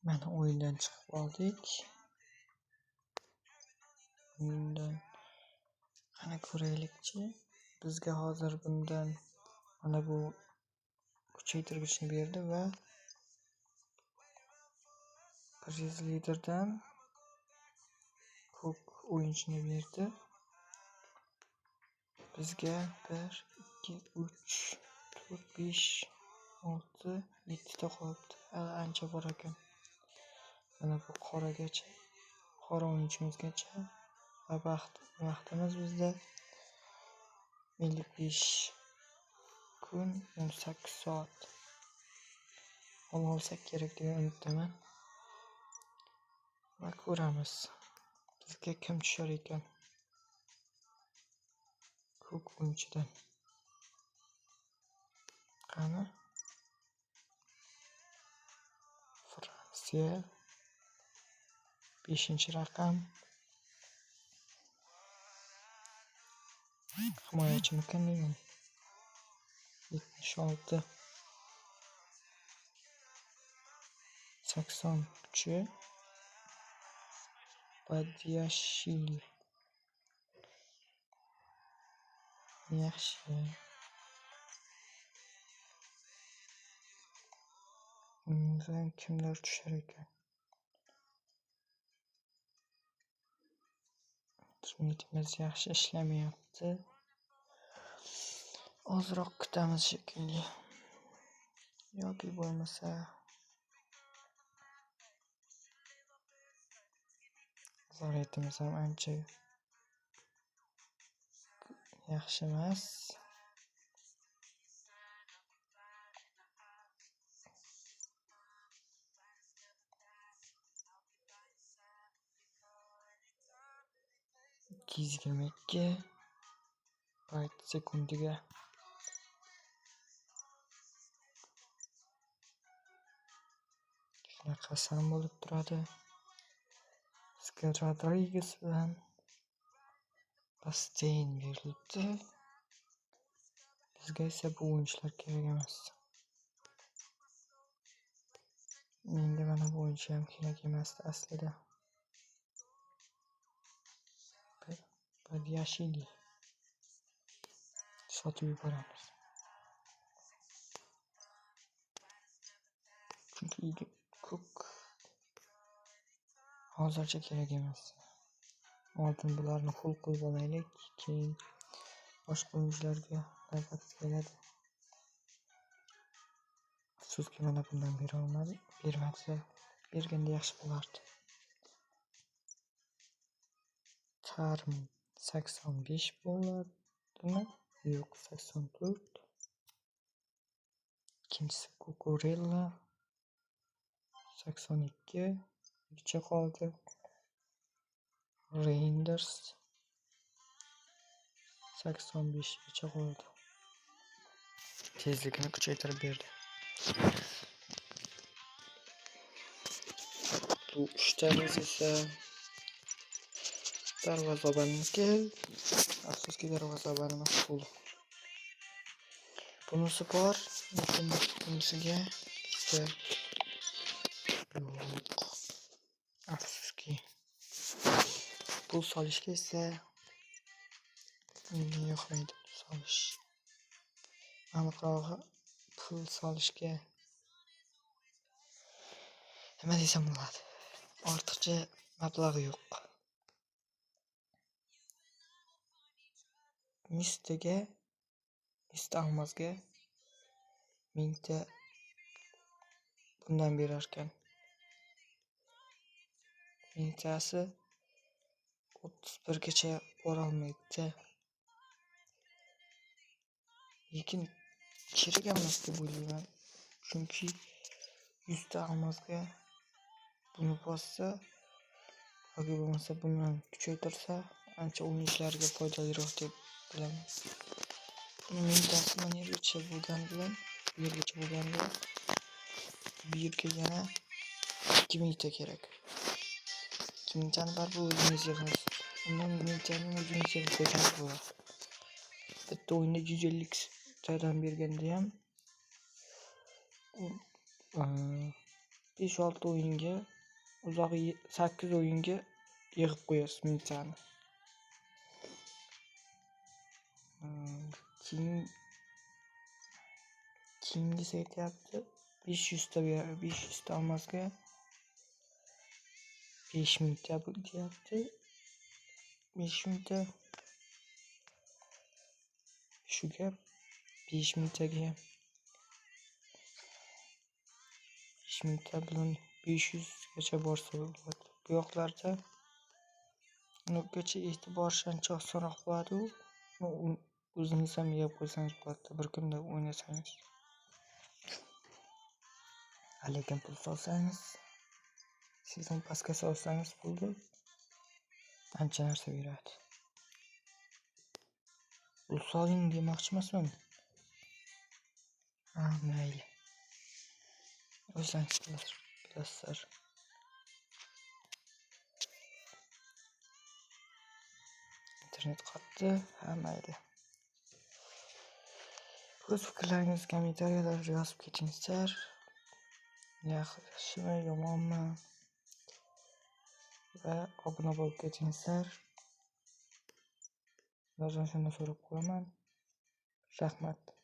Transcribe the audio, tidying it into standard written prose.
Mana o'yindan chiqib oldik. O'yindan qani ko'raylikchi. Bizga hozir bundan mana bu kuchaytirgichni berdi va Priz liderdan ko'k o'yinchini berdi. Bizga 1, 2, 3, 4, 5, 6, 7 ta qolibdi. Hali ancha bor ekan. Mana bu qoragacha, qora o'yinchimizgacha va vaqtimiz bizda 55 kun 18 soat. Olsak kerak degan umiddaman. Va ko'ramiz. Bizga kim tushar ekan? Ko'k o'yinchidan. Qani? Fransiya 5-raqam. Himoyachimikan deyman. 76 83 Badiashili. Yaxshi. Undan kimlar tushar ekan? Internetimiz yaxshi ishlamayapti. Ozroq kutamiz shekilli. Yoki bo'lmasa nazoratimiz ham ancha yaxshi emas. 222 bayt sekundiga. Shunaqa san bo'lib turadi. Bizga Rodriguez bilan Bastein berilibdi. Bizga esa bu o'yinchilar kerak emas. Menga mana bu o'yinchi ham kerak emasdi aslida. Badiashili sotib yuboramiz. Chunki ko'k hozircha kerak emas. Oldin bularni full qilib olaylik, keyin boshqa o'yinchilarga navbat keladi. Afsuski mana bundan bera olmadi, bermadi. Berganda yaxshi bo'lardi. Tarm 85 bo'ladimi? Yo'q, 84. Ikkinchisi Kukurella 82 gacha qoldi. Reinders 85 gacha qoldi. Tezligini kuchaytirib berdi. Bu uchtamiz esa darvozabonniki. Afsuski darvozabonimiz full. Bunisi bor, lekin bunisiga bizda yo'q. Afsuski. Pul solishga esa menga yoqmaydi pul solish. Aniqrog'i pul solishga nima desam bo'ladi? Ortiqcha mablag' yo'q. Mistaga, mista almazga 1000 ta bundan berar ekan. 1000tasi 31 gacha borolmaydi. Lekin kerak emas deb o'ylayman. Chunki 100 ta almazga buni bossa yoki bo'lmasa buni kuchaytirsa ancha o'yinchilarga foydaliroq deb bilaman. Buni 1000tasi mana yergacha bo'lgani bilan, bu yergacha bo'lgani bilan bu yerga yana 2000 ta kerak. 2000 tani baribir o'zingiz yig'asiz. Undan 1000 tani o'zingiz yig'ib qo'ysangiz bo'ladi. Bitta o'yinda 150 tadan berganda ham 5-6 o'yinga, uzog'i 8 o'yinga yig'ib qo'yasiz mingtani. Keyingisi aytyapti 500 ta 500 ta almazga 5000 ta deyapti. 5000 ta shu gap 5000 taga 5000 ta bilan 500 gacha borsa bo'ladi. Bu yoqlarda ungacha e'tibor ancha osonroq bo'ladi. O'zingiz ham yeb qo'ysangiz bo'ladi, bir kunda o'ynasangiz. Lekin pul solsangiz, sezon pastga solsangiz pulni ancha narsa beradi. Pul soling demoqchi emasman. Ha, mayli. O'zingiz bilasizlar. Internet qotdi. Ha, mayli. O'z fikrlaringizni kommentariyalarda yozib ketingizlar. Yaxshimi, yomonmi? Va obuna bo'lib ketingizlar. Yozishini so'rab qo'yaman. Rahmat.